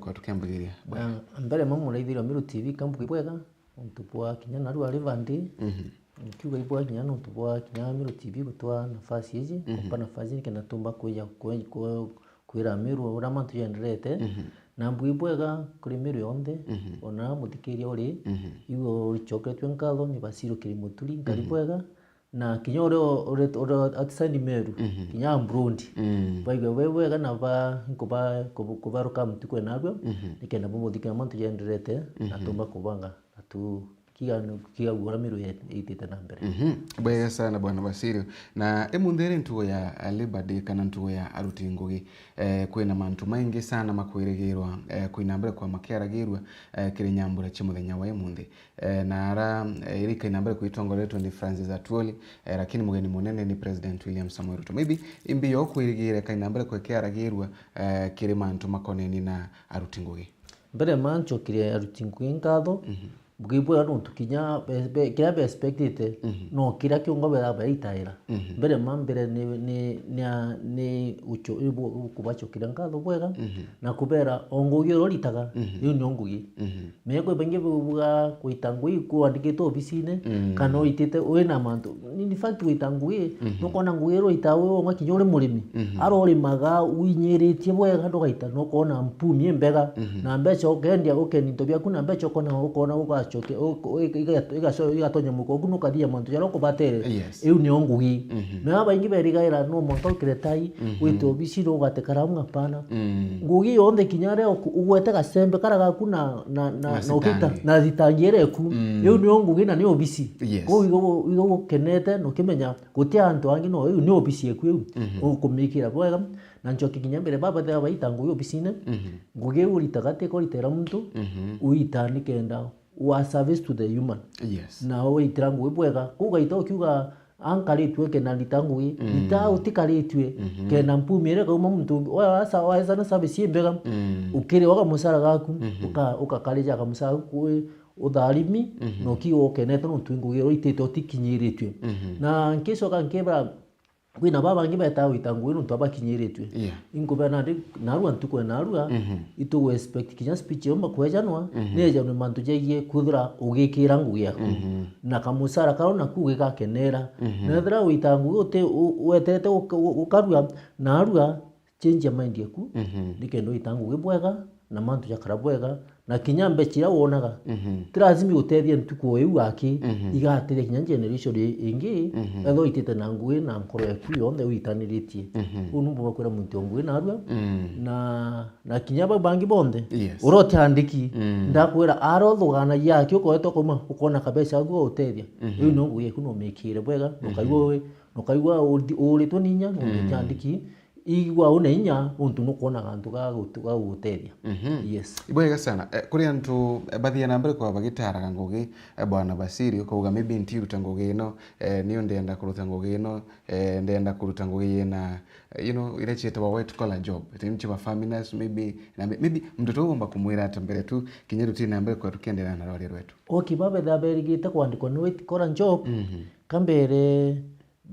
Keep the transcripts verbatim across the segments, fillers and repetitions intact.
Kwa tukiambiria. Na mbere ma muraithiria Meru T V, kambuge bwega, untu bwa kinya narua River Day. Mhm. Nkiuga ibwega kinya nontu bwa kinya Meru T V gutwa nafasi iji, Mhm. kumpa nafasi iji nikenda tumba kwija kwe-, kwe-, kwira Meru uria mantu jenderete. Mhm. Na mbuge ibwega kuri Meru yonthe, Mhm. ona muthikiria uri, Mhm. iwe ucoketwe nkatho ni Basirũ Kirimuturi, nkari Mhm. bwega, na kinya uria, uria, uria outside Meru, Mhm. kinya abroad. Mm. Baigue be bwega na ba, nkuba, kuba, kubaruka mutuku enarua, Mhm. nikenda bumuthikira mantu jenderete, na Mhm. tumba kubanga, na tu, kiga, kiga uria Meru ye-, itite na mbere. Mhm. Bwega sana, Bwana Basirũ. Na imunthi iri ntugo ya Labour Day kana ntugo ya aruti ngugi, eh, kwina mantu maingi sana makwirigirwa, eh, kwina mbere kwa makiaragirua, eh, kiri nyambura cia muthenya wa imunthi. Eh, na ara, eh, iri kaina mbere kwitongoretwe ni Francis Atwoli, eh, lakini mugeni munene ni President William Samoei Ruto. Maybe imbi yo kwirigire kaina mbere kwekiaragirua, eh, kiri mantu makoneni na aruti ngugi. Mbere ma ncokire aruti ngugi nkatho, Mhm. mbuge ibwega nontu kinya be, be, kiria be expectite, Mhm. no kiria kiongo bera baitaira. Mhm. Mbere ma mbere ni, ni, ni, ni ucho-, ibu-, kubachokira nkatho bwega, Mhm. na kubera o ngugi uria uritaga, Mhm. iu nio ngugi. Mhm. Menya kwi baingi bubuga gwita ngugi kwandikitwe obisine, Mm. kana uitite wina mantu. In fact, gwita ngugi, Mhm. nukona ngugi iria uitaa wi wonga kinya uri murimi. Mhm. Ara urimaga winyiritie bwega, ndugaita, nukona mpumi imbega, Mhm. na mbeca ukendia, ukendia into biaku, na mbeca ukona, ukona ugacoke, u-, u-, iga-, iga-, igatonya muko, ugu nukathia mantu jaria ukubatere. Yes. Iu nio ngugi. Mhm. Na baingi berigaira no mwanka ukire tai, Mhm. wite obisine ugate karamu, hapana. Mm. Ngugi yonthe kinya aria uku-, ugwete gacembe kara gaku na, na, na, Na na ukita, sitangi. na thitangi iria eku. Mm. Iu nio ngugi na ni obisi. Yes. Kwou igo, igo ukenete na ukimenya guti antu angi no iu ni obisi eku iu. Mhm. Ukumikira bwega. Na ncoki kinya mbere baba thea baita ngugi obisine. Mhm. Ngugi iu uritaga ti kuritera muntu. Mhm. Uita nikenda wa service to the human. Yes. Na waitira ngugi bwega. Kwou ugaita ukiuga ankaritue kena rita ngugi, Mm. rita utikaritue, Mhm. kena mpumi iria kauma muntu ungi. Wa, wa, wa, wa, na service imbega, Mm. ukiri oga musara gaku, Mhm. uka, ukakarija kamusara gaku kwi utharimi, Mhm. na ukiuga ukenete nontu ngugi iria uitite utikinyiritue. Mhm. Na nkicoka nkibra, kwina babangi betaga gwita ngugi nontu abakinyiritue. Yeah. Inkubera nandi, narua ntuku ya narua, Mhm. itugu expect kinya speech yomba kwejanwa, Mhm. nejanwe mantu jegie kwithira ugikira ngugi yaku. Mhm. Na kamusara kau naku ugigakenera. Mhm. Na ethira wita ngugi uti, u-, wetete uka-, u-, ukarua, narua, change ya mind yaku, Mhm. nikenda wita ngugi bwega, na mantu jakara bwega, na kinya mbeca iria wonaga, Mhm. ti lazima igutethie ntuku o iu aki, Mhm. igatethia kinya generation i-, ingi, Mhm. ethwa uitite na ngugi na nkoro yaku yonthe uitaniritie. Mhm. Uu numba kwira muntu o ngugi narua, Mm. na, na kinya bau bangi bonthe, Yes. uria utiandiki, Mm. ndakwira, ara uthuganagia aki ukoetwa ukauma, ukona kabeca gaku gagutethia. Mhm. Iu no ngugi yaku no umikire bwega, Mhm. nukaigua wi, nukaigua uri-, uritwe ni inya, nontu Mm. utiandiki, igua una inya, untu nukwona gantu ga gutu-, ga gugutethia. Mhm. Yes. Ibwega sana. Eh, kuri antu, eh, bathia na mbere kwa bagitaraga ngugi, eh, Bwana Basiri, ukauga, "Maybe ntiruta ngugi ino, eh, niu ndenda kuruta ngugi ino, eh, ndenda kuruta ngugi yina, eh, you know, iria cietagwa white collar job." Ati nchiba farmers, maybe, na may-, maybe muntu tu ugomba kumwira ati mbere tu, kinya tutiri na mbere kwa tukiendelea na rwaria rwetu. Okay, babetha berigite kwandikwa ni white collar job, Mhm. kambere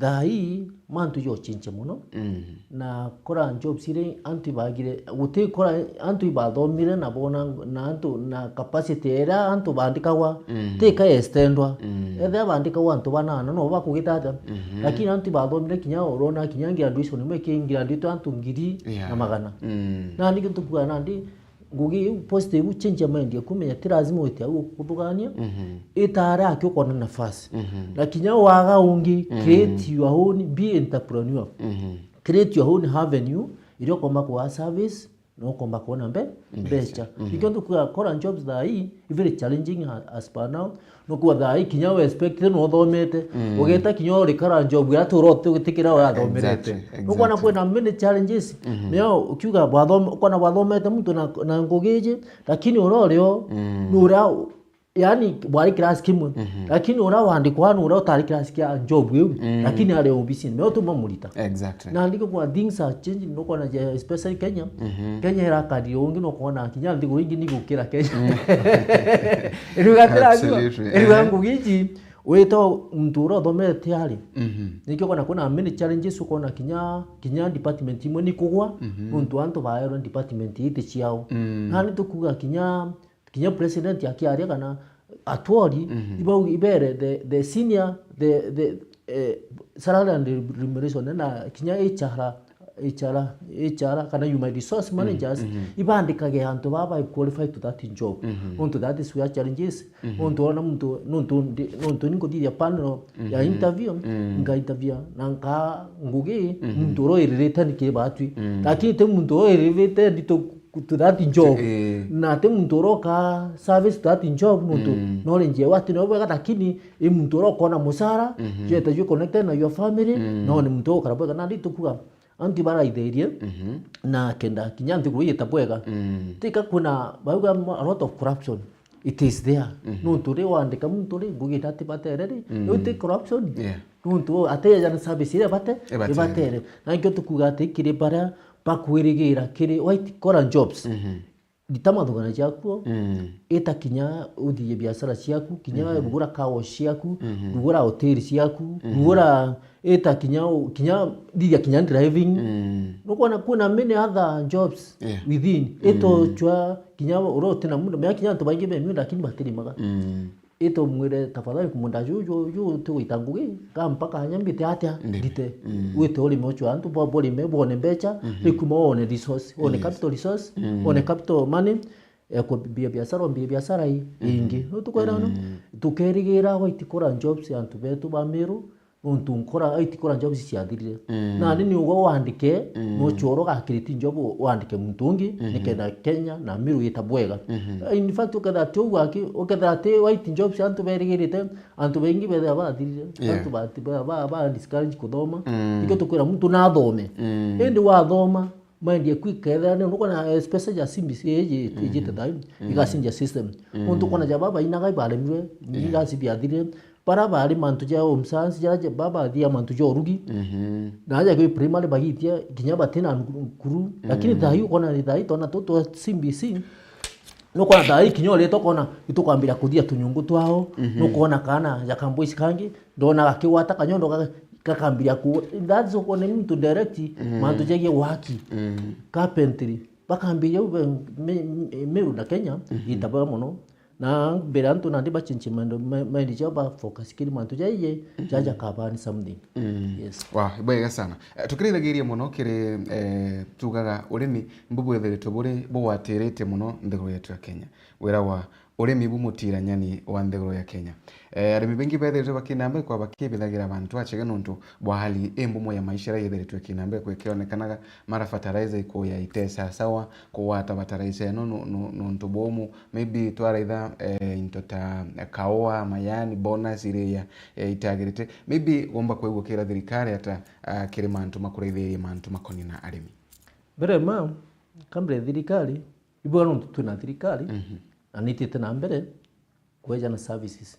Thaa ii, mantu jochinche mono. Mm. Na kora jobs iri antu ibagire, guti kora antu ibathomire na bona, na antu, na capacity iria antu bandikagwa, Mm. ti ka extendwa. Mm. Ethira bandikagwa antu banana, no bakugita atia? Mhm. Lakini antu ibathomire kinya urona kinya graduation imwe ki graduate antu ngiri Yeah. na magana. Mm. Na niki tukuga nandi, ngugi iu positive, change ya mind yaku, menya ti lazima wite au kuthugania. Mhm. Itara aki ukona nafasi. Mhm. Na kinya waga ungi, Mhm. create your own, be entrepreneur. Mhm. Create your own avenue, iria ukomba kwa service, na ukomba kuona mbe-, Mbeca. mbeca. Mhm. Nikio ndukuga kora jobs thaa ii, i very challenging a-, as per now. Nukuga thaa ii kinya we expect no uthomete, Mm. ugeta kinya uri kara job ya tu urote ugitikira urathomerete. Exactly, exactly. Nukwona kwina many challenges. Mhm. Nio ukiuga bwathome-, ukona bwathomete muntu na, na ngugi iji, lakini uria urio, Mm. ni uria, yani, bwari class kimwe. Mhm. Lakini uria wandikwa ni uria utari class kia job iu, Mm. lakini ari obisini. Nio tuma murita. Exactly. Na ndiko kwa things are changing, nukwona je, especially Kenya. Mhm. Kenya irakari ungi, nukwona kinya nthiguru ingi ni gukira Kenya. Mm. Iruga tira Absolutely. Iruga Mhm. ngugi iji, Wita muntu uria uthomete ari, mhm, nikio ukona kwina many challenges, ukona kinya, kinya department imwe ni kugwa, mhm, nontu antu baerwe department iti ciao. Mm. Na ni tukuga kinya, kinya president akiaria kana atwori, mhm, ibau ibere the, the senior, the, the, eh, salary and remuneration na kinya H R, H R, H R kana human resource managers, mhm, ibandikage antu baba ba qualified to that job. Mhm. Nontu that is where challenges. Mhm. Nontu ona muntu, nontu ndi, nontu ni nkuthithia panel ya, mhm, interview, mm, nka interview na nka ngugi, mhm, muntu uria uiririte ni kiri batwi. Mm. Lakini ti muntu uria uiririte ndi to, to that job. Eh. Na ti muntu uria uka service to that job, nontu, mm, knowledge yao ati no bwega, lakini i muntu uria ukona musara, mhm, jwete jwi connected na your family, mm, no ni muntu ukara bwega. Na ndi tukuga, antu baraithirie, mhm, na kenda kinya nthiguru yita bwega. Mm. Tika kuna bauga mo-, a lot of corruption. It is there. Mhm. Nontu ri wandika muntu ri, ngugi itati batere ri, mm, riu ti corruption. Yeah. Nontu ateja na service iria bate, ibatere, ibatere. Na nikio tukuga ati kiri baria bakwirigira kiri white collar jobs. Mhm. Ndita mathugana ciaku, mm, ita kinya uthithie biashara ciaku, kinya, mhm, rugura car wash ciaku, mhm, rugura hoteli ciaku, mhm, rugura, ita kinya u-, kinya thithia kinya driving. Mm. Nukwona kuna many other jobs, yeah, within. Ito, mm, chwa kinya uria utina muunda, mea kinya antu baingi be miunda lakini batirimaga. Mm. Ito mwire tafadhali kumunda ju, ju, ju tigwita ngugi, ka mpaka anya mbite atia, ndite. Ndite. Mm. Wite urime ucio antu bo-, borime, bone mbecha, mhm, ni kuma wone resource, wone, yes, capital resource, mm, wone capital money, ya kwambia biashara, wambie biashara i-, mhm, ingi. No tukwira no, mm, tukerigira white collar jobs ya antu betu ba Meru, nontu nkora, white collar jobs ciathirire. Mm. Nandi ni ugwe wandike, mm, no choro ga create job, wandike muntu ungi, mhm, nikenda Kenya na Meru yita bwega. Mhm. In fact, ukethira ti uguo aki-, ukethira ti white jobs antu berigirite, antu baingi bethira bathirire. Yeah. Antu ba, ba, ba, ba discourage kuthoma. Mm. Nikio tukwira muntu nathome. Mm. Indi wathoma, mind yaku ikethira ni, nukwona especially ya C B C iji, mhm, ijite thai, mhm, igacinjia system. Mhm. Nontu kwona ja baba inaga ibaremirwe, yeah, igasi biathirire. Bara bari mantu ja home science, ja, ja baba athia mantu ja urugi. Mhm. Na aja kwi primary bagitia, kinya batina nkuru. Lakini, mhm, thai ukona ni thai tona tu twa C B C, nukwona thai kinya urite ukona itukwambira kuthia tunyungu twao, mhm, nukwona kana ja kamboys kangi, ndona gakigwata kanyondo ga-, gakambiria ku-, that's ukone muntu direct, mm, mantu jegie waki, mm, carpentry, bakambiria u be-, me-, me-, Meru na Kenya, mhm, ita bwega mono. Na mbere antu nandi bachenche mind, ma-, mind jao ba focus kiri mantu jaije, mhm, jaja kabani something. Mm. Yes. Wow, bwega sana. Eh, tukirithagiria mono kiri, eh, tugaga urimi mbubwithiritwe buri bugwatirite mono nthiguru yetu ya Kenya. Wira wa urimi bu mutiranyani wa nthiguru ya Kenya. Eh, arimi baingi bethiritwe bakinamba kwa bakibithagira bantu achege nontu bwa hali imbumwe ya maisha iria yethiritwe ikinamba kwikionekanaga mara fertilizer ikuya ite sasawa, kugwata fertilizer ino no, no, nontu bomu, maybe twaraitha, eh, into ta kaua, mayani, bonus iria, eh, itagirite. Maybe womba kwigua kira thirikari ata, ah, kiri mantu makureithirie mantu makoni na arimi. Mbere ma, kambere thirikari, ibwa nontu twina thirikari, mhm, na nitite na mbere, kweja na services.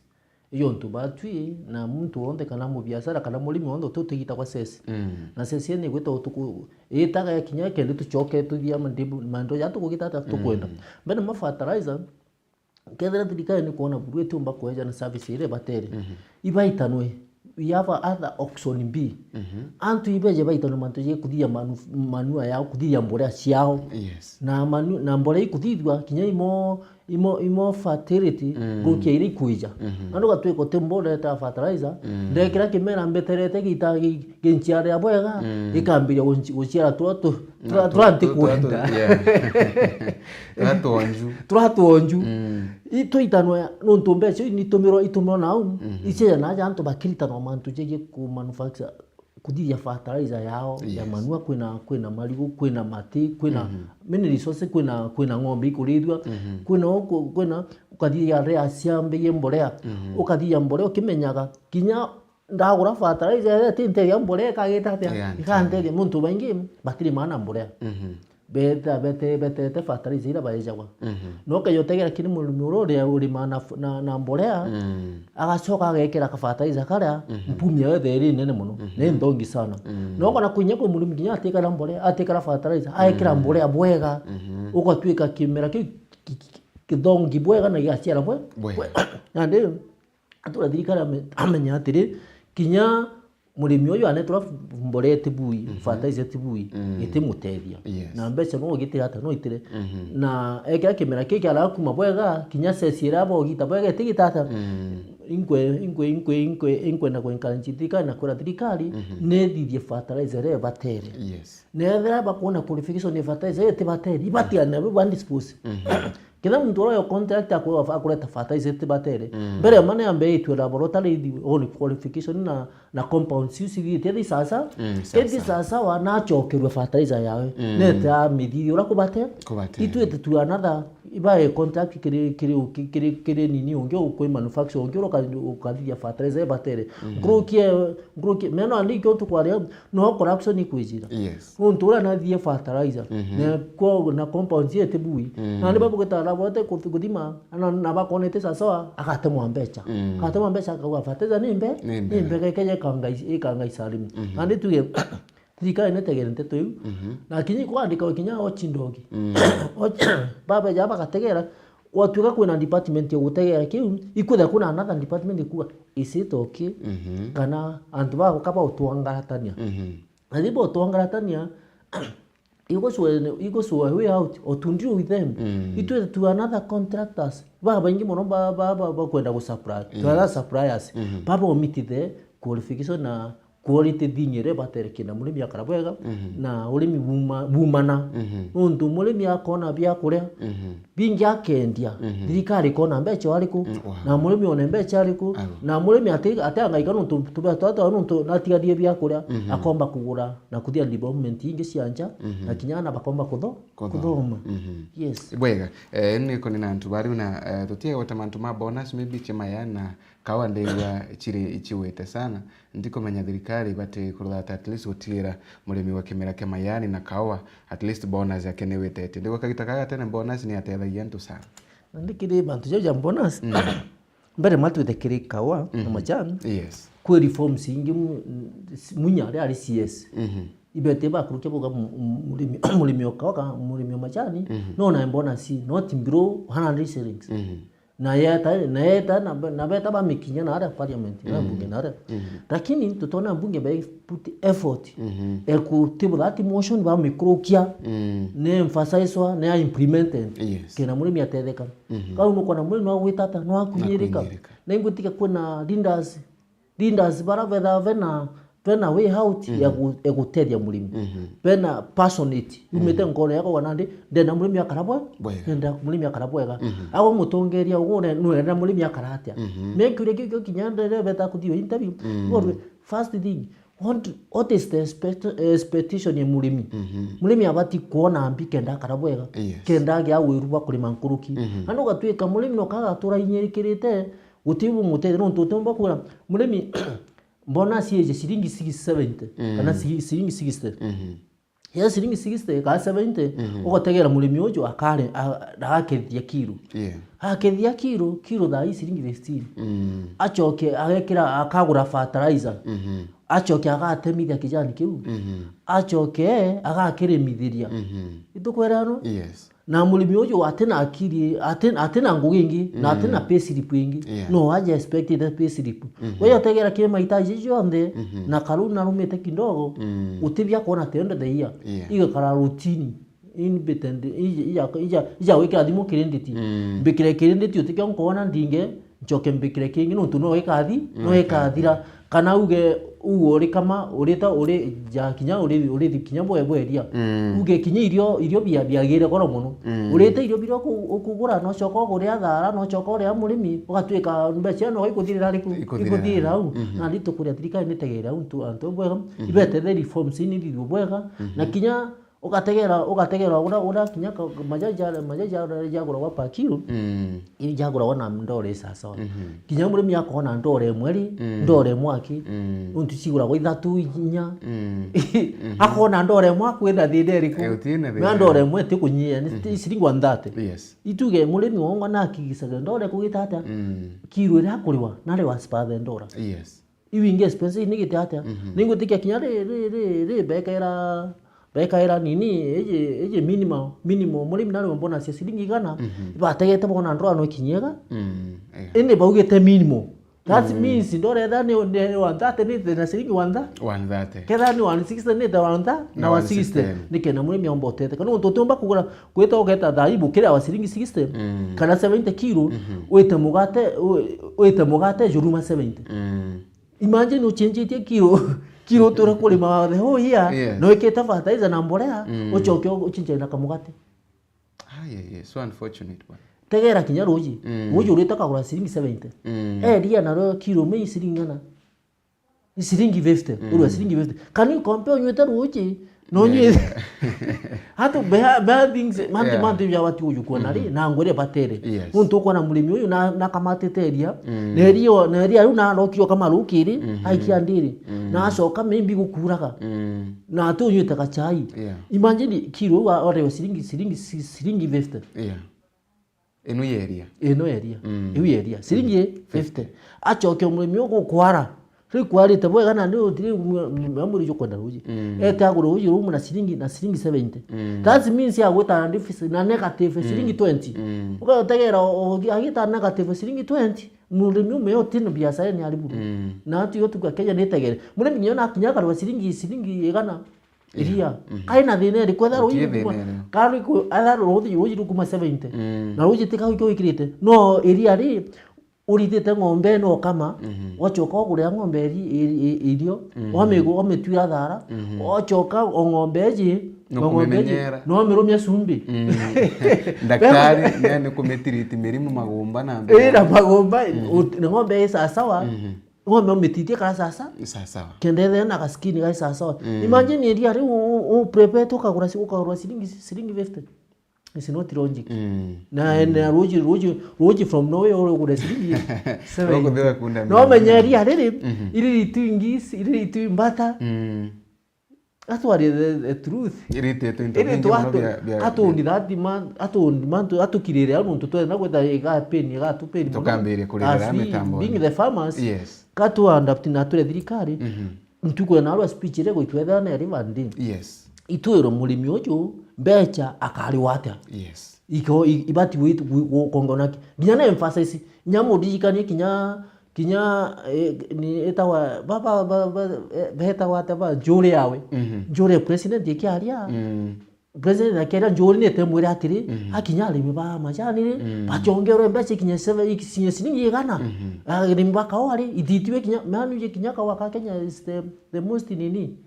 Iyo ntu batwi na muntu wonthe kana mubiashara kana murimi wonthe tutigitagwa cess. Mm. Na cess ni gwita utuku itaga ya kinya kende tucoke tuthia mandibu, mando ya tukugita ata tukwenda. Mm. Mbere ma fertilizer, kethira thirikari ni kuona buru itiumba kweja na service ire batere. Mhm. Ibaitanwe. We have a other option B. Mhm. Antu ibeje baitanwe mantu je kuthia manu-, manua yao, kuthia mborea ciao. Yes. Na manu-, na mborea ikuthithwa kinya imo imo, imo fertility, mm, ngukia iria ikwija. Mhm. Na ndugatwika uti mborea ta fertilizer, mm, ndekira kimera mbeterete gita gi-, ginciaria bwega, mm, gikambiria gunci-, guciara tura tu-, tura, tura nti kwenda. Tura twonju. Tura twonju. Mm. Itwitanwa nontu mbeca iu nitumirwa, itumirwa nau, mhm, iceja naja antu bakiritanwa mantu jegie ku manufacture. Kuthithia fertilizer yao ya, yes, manua, kwina, kwina marigu, kwina mati, kwina, mhm, many resources, kwina, kwina ng'ombe ikurithua, mhm, kwina uku-, kwina ukathithia ria ciambirie mborea, mhm, ukathithia mborea ukimenyaga kinya ndagura fertilizer iria ti nteria mborea ikagita atia? Iganteria. Ikanteria. Nontu baingi batiri maana mborea. Mhm. Beta-, bete-, betete fertilizer iria baejagwa. Mhm. Na ukeja utegera kiri murimi uria uria urima na f-, na, na mborea, mm, agacoka agekira ka fertilizer karia, mhm, mpumi yao etheri nene mono, mhm, ni nthongi sana. Mm. Na ukona kwinya kwi murimi kinya atikira mborea, atikira fertilizer, aekira, mm, mborea bwega, mhm, ugatwika kimera kiu ki-, ki-, kithongi bwega na gigaciara bwe-, bwega. Bwe-, nandi Atura thirikari ame-, amenya atiri, kinya murimi uyu anetwa mboree ti bui, fertilizer ti bui, itimutethia. Yes. Na mbeca no igitire ata, no itire. Na ekira kimera kiki arakuma bwega, kinya ceci iria bogita bwega itigita ata. Inkwe, inkwe, inkwe, inkwe, inkwenda ku encourage thirikari na kwira thirikari, nithithie fertilizer iria ibatere. Yes. Na ethira bakwona qualification ya fertilizer itibatere, ibatiane nabo ba dispose. Kenda muntu uria yo contract akwa akureta fertilizer itibatere. Mbere ya mane ambe itwe laboratory ithi one qualification na, na compounds iu cithitie thi sasa. Ithi sasa wa nachokerwe fertilizer yawe. Nete amithithia uria kubate. Kubate. Itwite tu another ibae contract kiri, kiri, kiri, kiri nini ungi ukwi manufacture ungi ukathithia fertilizer ibatere. Ngurukie, ngurukie meno andiki utukwaria no corruption ikwijira. Yes. Nontu uria nathie fertilizer, na kwa, na compounds iti bui. Na ni babugita laboratory kuthima, na, na bakonete sasawa, agatemwa mbeca. Agatemwa mbeca, akauga fertilizer ni mbe, ni mbe, ni mbe, gekeje ikanga is-, ikanga isalimu. Na ni tuge, thirikari netegere nteto iu. Na kinya ikwandika kinya watchdog. Watch-, babeja bagategera, gwatuika kwina department ya gutegera kiu, ikwithira kwina another department ikuga, is it okay? Kana antu ba kaba utwangaratania. Na riu botwangaratania, igocua, igocua way out, or to deal with them. Itwe to another contractors. Babaingi mono ba, ba, ba, bakwenda gusupply. To other suppliers. Baba omit the qualification na quality thing iria ibatere kenda murimi akara bwega, na urimi buma-, bumana. Nontu murimi akona biakuria, bingi akendia, thirikari ikona mbeca ariku, na murimi one mbeca ariku, na murimi ati-, atiangaika nontu tubea twatwa nontu natigarie biakuria, akomba kugura na kuthia development ingi cia nja, na kinya ana bakomba kutho-, kuthoma. Yes. Bwega, eh, ni kuni na antu bariu na, eh, tutiegweta mantu ma bonus, maybe chimaya na kawa ndigua chiri ichiwite sana. Ndikumenya thirikari ibati kurutha ata at least gutigira murimi wa kimera kia majani na kawa, at least bonus yake ni witete. Ndigua kagita kaga tene bonus ni atethagia antu sana. Na ndikiri mantu jau ja bonus. Mbere matwite kiri kawa na majani. Yes. Kwi reforms ingi mu-, Munya aria ari C S. Ibete bakurukia buga mu-, mu-, murimi, murimi o kawa ka, murimi o majani, no na bonus not below one hundred shillings. Na yeta, na yeta, na be-, na beta bamikinya na aria parliament, na mbunge na aria. Lakini tutona mbunge bai put effort. Eku table that motion bamikurukia, ne emphasizwa, ne implemented. Yes. Kena murimi atetheka. Kau nukwona murimi no agwita ata, no akunyirika. No akunyirika. Na ingutiga kwina leaders, leaders bara betha bena, bena way out ya gu-, ya gutethia murimi. Bena passionate, umite nkoro yako wana ndi, ndenda murimi akara bwe-, bwega. Ndenda murimi akara bwega. Ago mutongeria ugu ne, nurenda murimi akara atia. Me kiuria kiu kinya ndere beta kuthio interview. Ngorwe, first thing, what, what is the expect-, expectation ya murimi? Murimi abati kuona mbi kenda akara bwega. Yes. Kenda agia wiru bwa kurima nkuruki. Ando gatwika murimi no kagatura inyirikirite, Guti bumuteithia nontu utiumba kuura murimi mbona ciiji ciringi six seventy kana ci-, ciringi sixty. Ya ciringi sixty kana seventy, ugotegera murimi uju akare, a-, agakethia kiro. Yeah. Agakethia kiro, kiro thaa ii ciringi fifteen. Acoke agekira, akagura fertilizer. Acoke agatemithia kijani kiu. Acoke agakirimithiria. Itukwera no? Yes. Na murimi uju atina akiri, atina, atina ngugi ingi, na atina payslip ingi. Yeah. No aja expect the payslip. We otegera kiri mahitaji jonthe, na karu narumite kidogo, utibia kuona at the end of the year. Yeah. Igakara routine. In between, ija, ija, ija, ija gwikira thimu credit. Mbikire credit utikio nkuona ndinge, ncoke mbikire kingi nontu no ikathi, no ikathira. Kana uge, uge uri kama, urita uri ja kinya uri, uri kinya bwe bweria. Uge kinya irio, irio bia, biagire goro mono. Urite irio biria uku-, ukugura, no coka uguria thara, no coka uria murimi, ugatwika mbeca no ikuthirira riku? Ikuthirira. Ikuthirira au. Na ndi tukuria thirikari nitegere au ntu, antu bwega, ibete the reforms ini thithio bwega. Na kinya Ugategera, ugategera, ura, ura, kinya ka, majaji, majaji, jaguragwa per kilo, iri jaguragwa na ndore sawasawa. Kinya murimi akona ndore imwe ri, ndore imwe aki, nontu ciguragwa ithatu, inya. Akona ndore imwe akwina thina iriku? Eh, utina thina. Na ndore imwe itikunyia, ni ciringi one thirty. Yes. Ituge murimi wongwa na akigicaga ndore kugita atia? Kilo iria akuriwa, nariwa as per the ndora. Yes. Iu ingi expenses ni giti atia? Ningwitikia kinya ri, ri, ri, ri, bekaira, bekaira nini, iji, iji minimal, minimal, murimi nari bonus ya ciringi igana, bategete bona ndora no ikinyega. Indi baugite minimal. That means ndore etha ni, ni one thirty ni na ciringi one thirty. One thirty. Ketha ni one sixty ni ta one thirty na one sixty. Nikenda murimi aumba utetheka. Nontu utiumba kugura, gwita ugeta thaibu kira wa ciringi sixty kana seventy kilo, wite mugate, wi-, wite mugate juruma seventy. Imagine uchenjetie kilo, kilo tura kurima the whole year, na wikite fertilizer na mbolea, ucoke uchenje na kamugate. Ah, yeah, yeah. So unfortunate, bwana. Tegera kinya ruji. Ruji urite kagura ciringi seventy. Eria nario kilo mei ciringi ng'ana? Ni ciringi fifty. Urua ciringi fifty. Can you compare unywite ruji? No nywi. Hatu bea, bea things, mantu, mantu ya watu uyu kuona ri, na ngwire batere. Yes. Nontu ukona murimi uyu na, na kamatite eria. Na eria, na eria riu na arokire kama rukiri, aikia ndiri. Na acoka maybe gukuraga. Na ati unywite gachai. Yeah. Imagine kilo wa, orewa ciringi, ciringi, ci-, ciringi fifty. Yeah. Ino yeria. Ino yeria. Iu yeria. Ciringi fifty. Acoke murimi ugukwara. Riu kwarite bwega na ni utiri amuri jo kwenda ruji. Ete agura ruji rumu na ciringi, na ciringi seventy. That means agwita na deficit, na negative ciringi twenty. Ugategera o-, o-, agita negative ciringi twenty. Murimi ume yo tino biashara ni ari buru. Na atu yo tuka Kenya ni tegere. Murimi nyo na kinya karwa ciringi, ciringi igana. Iria. Kaina thina iri kwetha ruji rukuma. Kari ku etha ruji, ruji rukuma seventy. Na ruji tika wiki wikirite. No iria ri, uritite ng'ombe no kama, wacoka uguria ng'ombe iri-, iri-, iri-, irio, wamigu-, wamitwira thara, wacoka o ng'ombe iji, no ng'ombe iji, no mirumia cumbi. Daktari, ne ni kumitiriti mirimu magumba na mbere. Ira magumba, ut-, ni ng'ombe i sawa sawa. Ng'ombe umititie kara sasa. Sawa sawa. Kenda ethera na gaskini gai sawa sawa. Imagine iria riu u-, u-, u-, prepare tu ukagura ci-, ukagura ciringi, ciringi fifty. It's not logic. Na, na ruji, ruji, ruji from nowhere uri ugure ciringi seventy. Ukuthiwa kunda. No menya iria riri, iri ritu ingi, iri ritu imbata. Atwarie the, the truth. Iri ritu into bingi muno bia, bia, atundi that month, atundi month, atukirire au nontu twenda gwetha iga pain, iga tu pain muno. Tukambiria kuririra mitambo. Being the farmers, yes. Katu adapt na tule thirikari. Ntuku ya narua speech ire gwitwethana eri bandi. Yes. Itwiro murimi uju mbecha akariwa atia? Yes. Iko, i-, ibati gwi-, gwi-, gukongona ki? Nginya na emphasis, nya muririkanie kinya Kinya, eh, ni etawa, ba, ba, ba, ba, eh, betawa ata ba, njuri yawe. Njuri ya president ikiaria. President akiaria njuri ni etemwira atiri, akinya arimi ba majani ri, baciongerwe mbeca ikinya seven, ikinya ciringi igana. Arimi ba kawa ri, ithitue kinya, manu je kinya kawa ka Kenya is the, the most nini.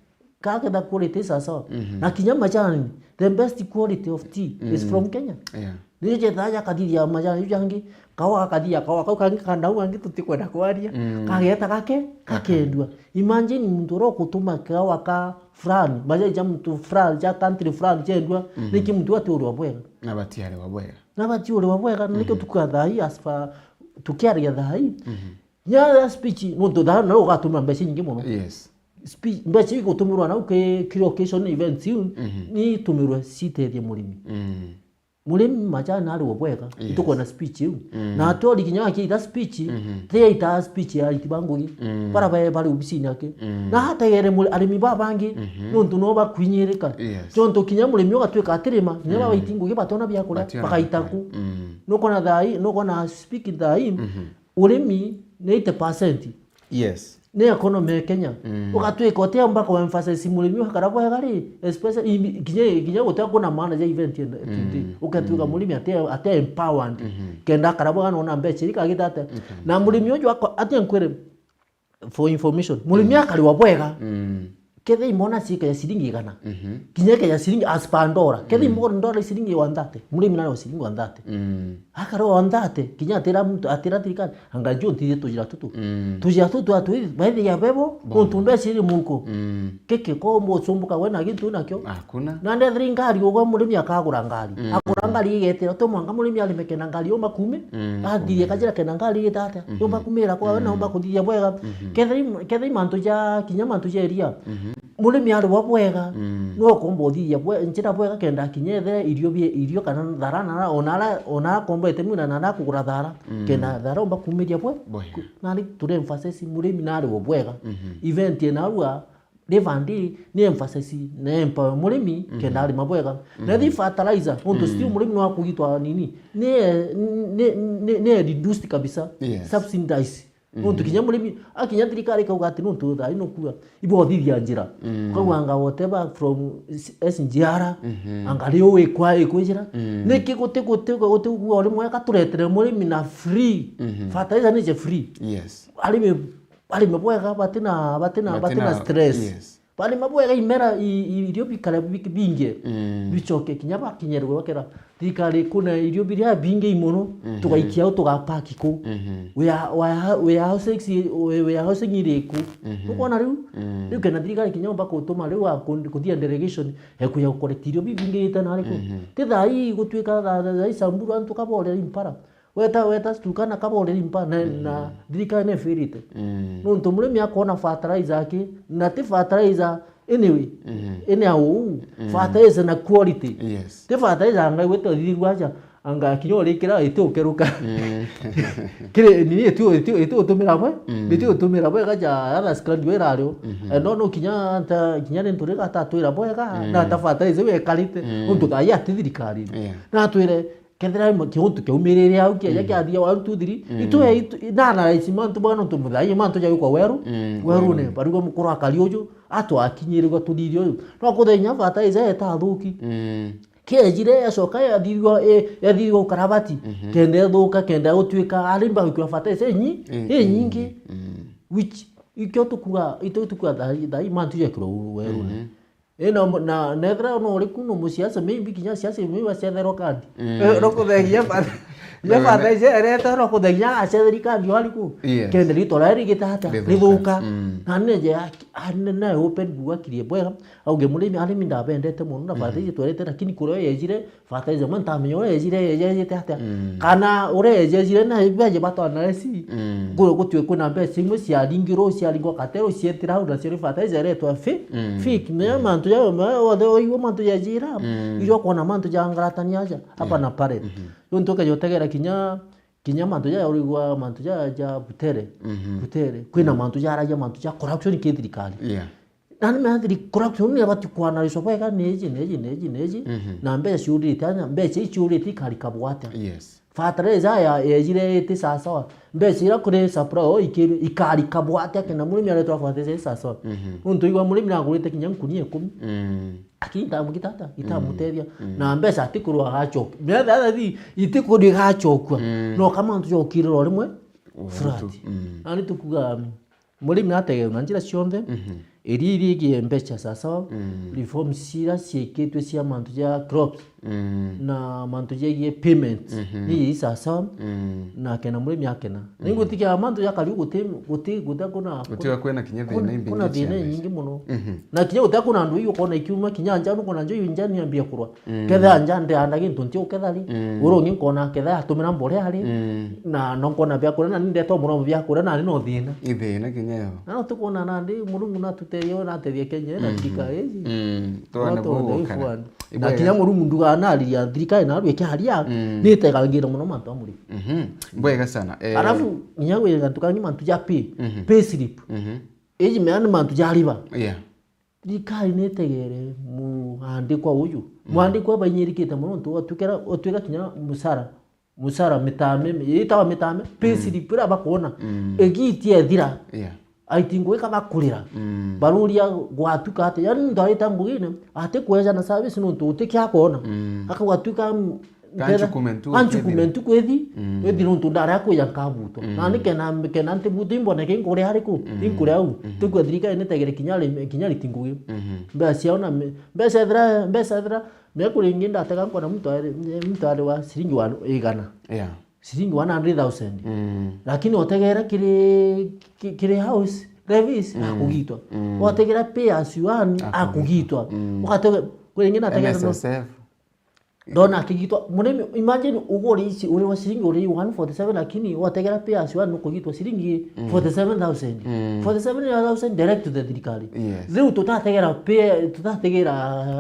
Kagetha quality sawa sawa. Na kinya majani, the best quality of tea is from Kenya. Yeah. Niyo jethaga jakathithia majani jau jangi, kawa gakathithia kawa kau kangi ka ndau angi tutikwenda kwaria. Kageta gake, gakendua. Imagine muntu uria ukutuma kawa ka fulani, majani ja muntu fulani, ja country fulani jendua, niki muntu ati uri wa bwega? Na batiari wa bwega. Na bati uri wa bwega, nikio tukuga thaa ii as per, tukiaria thaa ii. Nya speech, nontu thaa no ugatuma mbeca nyingi muno. Yes. Speech, mbeca igutumirwa nau ki, ki occasion events iu, ni itumirwe citethie murimi. Murimi majani ari o bwega, yes, itukwona speech iu. Na atori kinya akiita speech, ti aitaa speech ya aiti ba ngugi. Bara bae bari obisini ake. Na ategere muri-, arimi ba bangi, nontu no bakwinyirika. Yes. Tontu kinya murimi ugatwika atirima, kinya babaiti ngugi batona bia kuria, bakaita ku. Nukona thaa ii, nukona speak thaa ii, Urimi ni eighty percent. Yes. Ni economy ya Kenya. Ugatwika utiumba ku emphasize murimi akara bwega ri, especially imi-, kinya, kinya gutia kuna maana ja event ende, eti ndi. Ugatwika murimi ati, ati empowered. Kenda akara bwega nona mbeca iri kagita atia. Na murimi uju ako-, atia nkwire, for information, murimi akariwa bwega. Ketha imona ciike ya ciringi igana. Kinya ike ya ciringi as per ndora. Ketha imona ndora ciringi one thirty. Murimi nariwa ciringi one thirty. Akarwa one thirty, kinya atira muntu, atira thirikari, anga nju ntithie tujira tutu. Tujira tutu atwi, baithia bebo, nontu mbeca iri muhuko. Kiki ko mbo cumbuka we na gintu nakio. Hakuna. Na ndethira ngari ugwe murimi akagura ngari. Agura ngari igetira, to mwanga murimi arime kena ngari yomba kume. Athirie kajira kena ngari igitata. Yomba kumira kwa we na yomba kuthithia bwega. Kethira im-, kethira imantu ja, kinya mantu ja iria. Murimi ari wa bwega, no ukomba uthithia bwe-, njira bwega kenda kinya ethire irio bie-, irio kana thara na, ona ara, ona akomba itemi na, na akugura thara, kenda thara omba kumiria bwe. Bwega. Nari turi emphasize murimi nari wa bwega. Event ena arua, Reverend, ni emphasize na empower murimi, kenda arima bwega. Na thi fertilizer, nontu still murimi no akugitwa nini, ni, ni, ni, ni reduced kabisa, yes, subsidized. Nontu kinya murimi, akinya thirikari ikauga ati nontu thaa ino kuga, ibothithia njira. Mm. Ukauga anga whatever from S-, S G R, Mhm. anga riu ikwa ikwijira. Mm. Niki guti, guti, guti kuga uri mwega turetere murimi na free. Mhm. Fertilizer nije free. Yes. Arimi, arimi bwega batina, batina, Batina, batina stress. Yes. Barima bwega imera i-, i-, irio bikare bi-, bingi. Mm. Bicoke kinya bakinyerwe bakera. Thirikari kuna irio biria bingi mono, Mhm. tugaikia au tugapaki ku. Mhm. We are, we are, we are housing si-, we, we are housing iri ku. Mhm. Nukona riu? Mm. Riu kena thirikari kinya umba kutuma riu a ku-, kuthia delegation, e kuya gukoreti irio bibingi ite na riku. Mhm. Ti thaa ii gutuika thaa, thaa, thaa ii Samburu antu kaborera impara. Weta, weta Turkana kaboreri mpa na, Mhm. na thirikari ni ifirite. Mm. Nontu murimi akona fertilizer aki, na ti fertilizer anyway, Mhm. ina uu, Mm. fertilizer na quality. Yes. Ti fertilizer anga igwete uthithigua aja, anga kinya urikira iti ukeruka. Mm. Kiri, nini iti, iti, iti utumira bwe, Mm. iti utumira bwe gaja other scrap we irario. Mhm. Eh, no, no, kinya ata, kinya ni nturi gata twira bwega, Mm. na ata fertilizer we karite, Mm. nontu thaa ii ati thirikari. Yeah. Na twire, kethira mo-, kiuntu kiaumirire au, kiaja Mm. kiathia one, two, three, Mm. itwe, itu-, na analyze mantu bwana, nontu muthai mantu jagikwa weru, Mm, werune, werune. Bariuga mukuru akari uju, atwakinyirigwa turiri uyu. No kuthenya fertilizer eta athuki. Mm. Kiejire, yacoka, yathirigwa, e, yathirigwa ukarabati. Mhm. Kenda ethuka, kenda gutuika, arimba gwikira fertilizer inyi-, Mm, inyingi. Mm. Which, ikio tukuga, itu tukuga thai, thai mantu jekirwa u-, werune. Mhm. Ina, na, na ethira no uri ku no musiasa, maybe kinya siasa imwe bacetherwa kandi. Mm. Eh, no kuthegia ba-, ya Wewe bata ne- ice erete no kuthegia acetheri kandi wari ku. Yes. Kende rito rari gitata, Rithuka. rithuka. Mm. Na neje aki-, ane na open buakirie bwega. Auge murimi, arimi ndabendete mono na Mm. bata ice twerete, lakini kuria yejire, bata ice mwe ntamenya uria yejire, yejete atia. Mm. Kana uria yejejire na ibaje batwana resi. Mm. Kuro gutue kuna mbeca imwe ciaringirwo, ciaringwa katero, cietira au, na ciari bata ice eretwa fi-, Mm. fake. Na Mm. mantu ja, ma, othe oigua mantu ja jira, Mm. irio kwona mantu ja ngaratani aja, hapa Yeah. na pale. Mhm. Yo ntoke jotegera kinya, kinya mantu ja urigwa mantu ja, ja Butere. Mhm. Butere. Kwina Mm. mantu ja aragia mantu ja corruption ki thirikari. Yeah. Na ni methiri corruption ni abati kwana riso bwega neji, neji, neji, neji. Mhm. Na mbeca ciurite, anya mbeca ici ciurite ikari kabwata. Yes. Fertilizer ya, yejire iti sawasawa. Mbeca iria kuri supply o ikiri, ikari kabwa atia kenda murimi aretwa fertilizer i sawasawa. Mhm. Nontu igwa murimi nagurite kinya nkuni ikumi. Mm. Lakini itamugita ata, itamutethia. Mm. Na mbeca atikurwa agacokia. Mbeca athi, itikurwa igacokua. Mm. No kama ntu jokirira o rimwe, Uhutu. flat. Mm. Na ni tukuga, um, Murimi ategere na njira cionthe, Mhm. iria irigie mbeca sawasawa, Mm. reforms ciria ciikitwe cia mantu ja crops, Mm. na mantu jegie payment, Mhm. ni ii sawasawa, Mm. na akena murimi akena. Na Mhm. ingutikia mantu ja kariu guti, guti, guti kuna, Gutiga kwina kinya kuna, thina imbingi kuna cia thina mbeca. inyingi muno. Mhm. Na kinya guti kuna andu iu ukona ikiuma kinya nja, nukona nja iu nja niambia kurwa. Mm. Ketha nja ndeanda gintu nti uketha ri. Mm. Uru ungi nkona ketha atumira mborea ri. Mm. Na no nkona bia kuria, na ni ndetwa muno bia kuria, na ni no thina. I thina kinya yo. Na no tukwona nandi Murungu natuterie, we natethia Kenya, na Mhm. thirikari iji. Mm. Twana Watu wa gukana. dhaifu andi. Na Ibwega. kinya Murungu nduga anariria thirikari na arwike haria, Mm. ni itegangira muno mantu a murimi. Mhm. Bwega sana. Eh, Alafu, kinya gwira antu kangi mantu ja pay, Mhm. pay slip. Mhm. Iji mea ni mantu ja riba. Yeah. Thirikari ni itegere muandikwa uju. Mm. Muandikwa bainyirikite mono, nontu otwikira, otwika kinya musara, musara mitame, itawa mitame, pay Mm. slip iria bakwona. Mm. Igiitie ethira. Yeah. Aiti ngugi ka bakurira. Mm. Baruria gwatuka atia. Yani, muntu arita ngugine, ati kweja na service nontu uti kia kwona. Mm. Akagwatuka, Ka nketha, nchukume ntu ka nchukume kwithira. ntu kwithi, Mm. kwithi nontu ndarea kwija nkabutwa. Mm. Na ni kena, kena ntibuti imboneke inkuria ariku, Mm. inkuria au. Mm. Tukua thirikari nitegere kinya ri-, kinya riti ngugi. Mm. Mbeca ciao na me-, mbeca ethira, mbeca ethira, miaku ringi ndatega nkona muntu ari, muntu ari wa ciringi wa igana. Yeah. Ciringi one hundred thousand. Mm. Lakini otegera kiri, ki-, kiri house, levies, Mm. akugitwa. Mm. Otegera pay as you earn, Akugitwa. akugitwa. Mm. Ukatege, kuri ingi nategera no N S S F. Ndona akigitwa, murimi, imagine uguri ici, uri wa ciringi uri one forty seven, lakini wategera pay as you earn nukugitwa ciringi Mm. forty seven thousand. Mm. Forty seven thousand direct to the thirikari. Yes. Riu tutategera pay, tutategera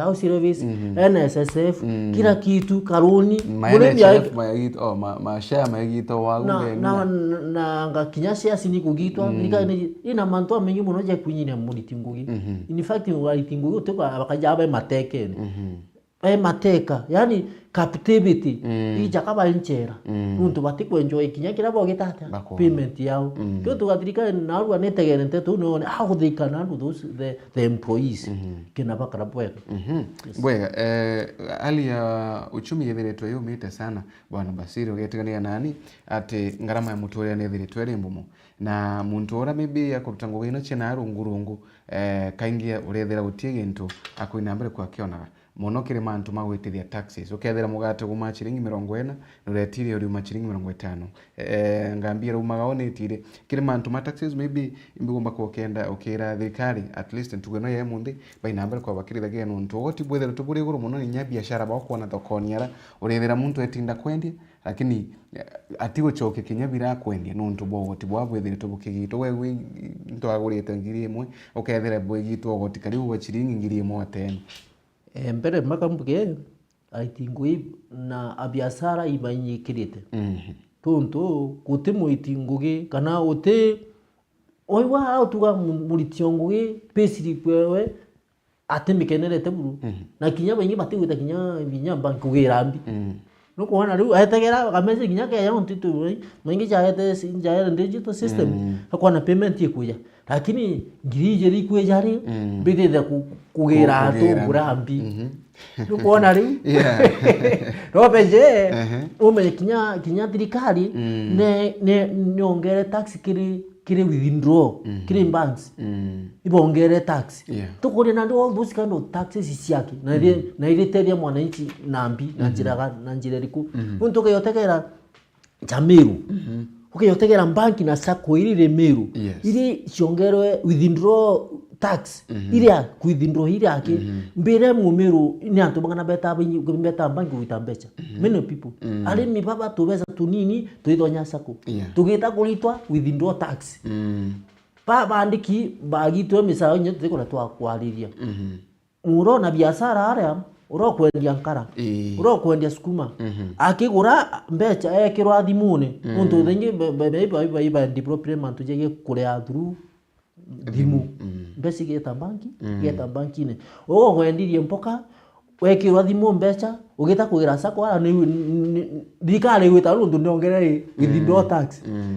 house levies, Mhm. N S S F, Mm. kila kitu, karuni. Ma Murimi N S S F ai- mayagitwa, oh, ma, ma share mayagitwa wagu na, ndene. na, na, na nga kinya shares ni kugitwa, Mm. thirikari ni, ina mantu amaingi muno ja kwinyiria muriti ngugi. Mhm. In fact, muriti ngugi utuka bakaja abe matekene. Mhm. Bae mateka, yani captivity, mm, ija kaba nchera. Mm. Nuntu batikwenjoy kinya kiria bogita atia? Bakona. Payment yao. Mm. Kio tugathirika narua nitegere nteto none how they can handle those, the, the employees. Mhm. Kina bakara bwega. Mhm. Yes. Bwega, eh, hali ya uchumi yethiritwe yumite sana, Bwana Basiri, ugetigania nani, ati ngarama ya muturire nithiritwe iri mbumo. Na muntu uria maybe akuruta ngugi ino cia na rungu rungu, eh, kaingi urethira gutie gintu akwina mbere kwa akionaga. Mono kiri mantu ma gwitithia taxes. Ukethira mugate guma ciringi mirongo ina, na uretirie uriuma ciringi mirongo itano. Eh, ngambia raumaga unitire. Kiri mantu ma taxes, maybe imbigomba kukenda ukira thirikari, at least ntugo ino ya munthi, baina mbere kwa bakirithagia nuntu ugoti bwethira tuburi iguru mono ni nya biashara ba kwona thokoni ara, urethira muntu etinda kwendia, lakini, eh, atigucokia kinya bira kwendia nuntu bwa ugoti bwa bwethiritwe bukigitwo. We, we, ntwagurite ngiri imwe, ukethira bwigitwo ugoti karibu bwa ciringi ngiri imwe wa teni. Eh, mbere maka mbuge, aiti ngugi na abiashara ibainyiikirite. Mhm. Tontu guti muiti ngugi kana uti, oigwa utuga mu-, muritio ngugi, payslip ewe, atimikenelete buru. Mhm. Na kinya baingi batigwita kinya, kinya bank kugira mbi. Mhm. Nukwona riu, etegera kamese kinya keya untitu, eh, maingi jaete si-, jaere digital system, mm, akona payment ikuja. Lakini ngiri ijiri ikwija ri, mm, mbithithe ku-, kugira atu kugira. Ngura mbi. Mhm. Nukwona riu? Yeah. Robe je, ehe, umenye kinya, kinya thirikari, mm, ne, ne, niongere tax kiri kiri withdraw, mhm, kiri banks, mm, ibongere tax. Yeah. Tukuria nandi all those kind of taxes ciake, na iri, mhm, na iritethia mwananchi na mbi, na, mhm, njira ga-, na njira iriku? Mhm. Nuntu ukeyotegera ja Meru, mhm, ukeyotegera bank na sacco iri iri Meru, yes, iri ciongerwe withdraw tax, mhm, iria withdraw iria aki, mhm, mbire Mumiru ni antu bang'ana beta baingi, beta bank gwita mbecha. Mhm. Many people. Mm. Arimi baba tubesa tunini, twithonya sacco. Yeah. Tugita kuritwa withdraw tax. Mm. Ba bandiki bagitwe misao inya tutikona twa kwariria. Mhm. Urona biashara aria, urokwendia nkara, ii, urokwendia sukuma. Mhm. Akigura mbecha ekirwa thimune. Mm. Nuntu thingi be, be, be, be, be, be development tujege kuria through thimu. Thimu, mm. Mbeca igeta banki, mm, igeta bankine. Ugwendirie mboka, wekirwa thimu mbeca, ugita kugira sacco ara ni, ni, ni, thirikari igwita nuntu niongerere withdraw tax. Mm.